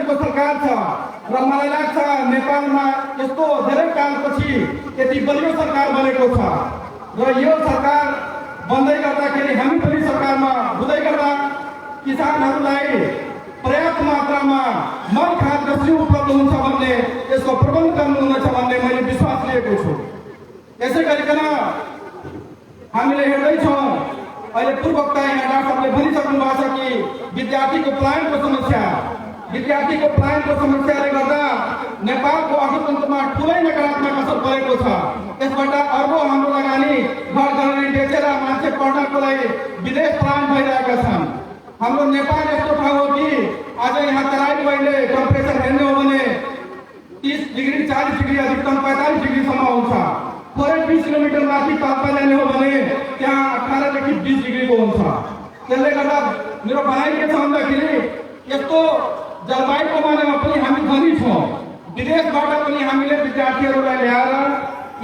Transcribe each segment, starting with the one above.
को सरकार छ र मलाई लाग्छ नेपालमा यस्तो धेरै कालपछि यति बलियो सरकार बनेको छ र यो सरकार बन्दै गर्दाखेरि हामी पनि सरकारमा हुँदै गर्दा किसानहरूलाई पर्याप्त मात्रामा मल खाद कसरी उपलब्ध हुन्छ भन्ने यसको प्रबन्ध गर्नुहुनेछ भन्ने मैले विश्वास लिएको छु। यसै गरिकन हामीले हेर्दैछौँ अहिले पूर्वोक्त यहाँ डाक्टरले भनिसक्नु भएको छ कि विद्यार्थीको पलायनको समस्याले गर्दा नेपालको अर्थतन्त्रमा ठुलै नकारात्मक असर परेको छ। यसबाट अर्बौं हाम्रो लगानी घर घरले बेचेर मान्छे पढ्नको लागि विदेश पलायन भइरहेका छन्। हाम्रो नेपाल यस्तो ठाउँ हो कि आज यहाँ तराई अहिले टेम्परेचर हेर्ने हो भने 30 डिग्री 40 डिग्री अधिकतम 45 डिग्रीसम्म हुन्छ। थोरै 20 किलोमिटर माथि पाल्पा जाने हो भने त्यहाँ 18 देखि 20 डिग्रीको हुन्छ। त्यसले गर्दा मेरो भनाइ के छ भन्दाखेरि यस्तो जलवायुको बारेमा पनि हामी धनी छौँ। विदेशबाट पनि हामीले विद्यार्थीहरूलाई ल्याएर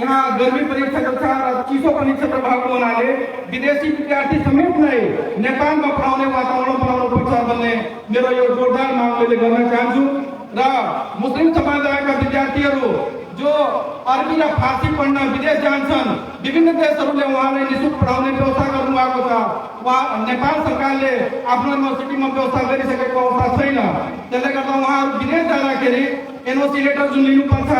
यहाँ गर्मी पनि क्षेत्र छ र चिसो पनि क्षेत्र भएको हुनाले विदेशी विद्यार्थी समेत नै नेपालमा पढाउने वातावरण बनाउनु पर्छ भन्ने मेरो यो जोरदार माग मैले गर्न चाहन्छु। र मुस्लिम समुदायका विद्यार्थीहरू जो अरबी र फारसी पढ्न विदेश जान्छन्, विभिन्न देशहरूले उहाँलाई निःशुल्क पढाउने व्यवस्था गर्नुभएको छ। वहाँ नेपाल सरकारले आफ्नो युनिभर्सिटीमा व्यवस्था गरिसकेको अवस्था छैन। त्यसले गर्दा उहाँहरू विदेश जाँदाखेरि एनओसी लेटर जुन लिनुपर्छ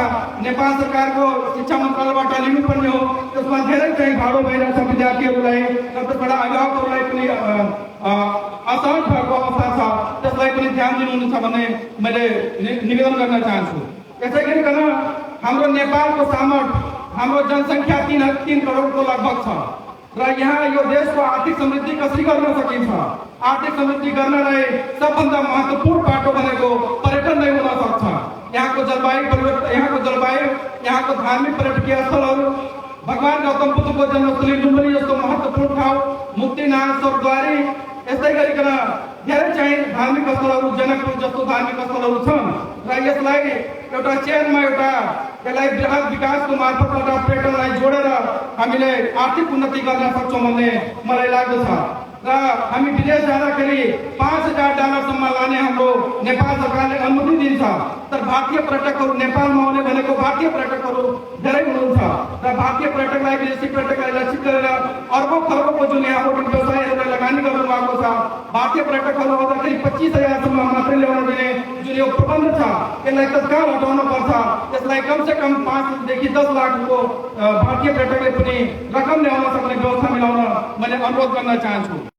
नेपाल सरकारको शिक्षा मन्त्रालयबाट लिनुपर्ने हो, त्यसमा धेरै चाहिँ भाडो भइरहेछ विद्यार्थीहरूलाई र त्यसबाट अभिभावकहरूलाई पनि असहज भएको अवस्था छ। त्यसलाई पनि ध्यान दिनुहुनेछ भन्ने मैले निवेदन गर्न चाहन्छु। यसै गरिकन हाम्रो नेपालको सामर्थ्य, हाम्रो जनसङ्ख्या 3 करोडको लगभग छ र यहाँ यो देशको आर्थिक समृद्धि कसरी गर्न सकिन्छ। आर्थिक समृद्धि गर्नलाई सबभन्दा महत्त्वपूर्ण बाटो भनेको पर्यटन नै हुन सक्छ। यहाँको जलवायु परिवर्तन, यहाँको धार्मिक पर्यटकीय स्थलहरू, भगवान गौतम बुद्धको जन्मस्थली लुम्बिनी जस्तो महत्त्वपूर्ण ठाउँ, मुक्तिनाथ, स्वर्गद्वारी, यस्तै गरिकन धेरै चाहिँ धार्मिक स्थलहरू, जनकपुर जस्तो धार्मिक स्थलहरू छन् र यसलाई एउटा चेनमा यसलाई बृहत विकासको मार्फत एउटा पर्यटनलाई जोडेर हामीले आर्थिक उन्नति गर्न सक्छौँ भन्ने मलाई लाग्दछ। र हामी विदेश जाँदाखेरि $5000 लाने हाम्रो नेपाल सरकारले अनुमति दिन्छ। तर भारतीय पर्यटकहरू नेपालमा आउने भनेको भारतीय पर्यटकहरू धेरै हुनुहुन्छ र भारतीय पर्यटकलाई विदेशी पर्यटकलाई लक्षित गरेर अर्बौं खरबौंको जुन यहाँ होटल व्यवसायीहरूले लगानी गर्नु भएको छ, भारतीय पर्यटकहरू आउँदाखेरि 25,000 मात्रै ल्याउन दिने जुन यो प्रबन्ध छ यसलाई तत्काल हटाउन पर्छ। यसलाई कमसे कम 5 देखि 10 लाखको भारतीय पर्यटकले पनि रकम ल्याउन सक्ने व्यवस्था मिलाउन मैले अनुरोध गर्न चाहन्छु।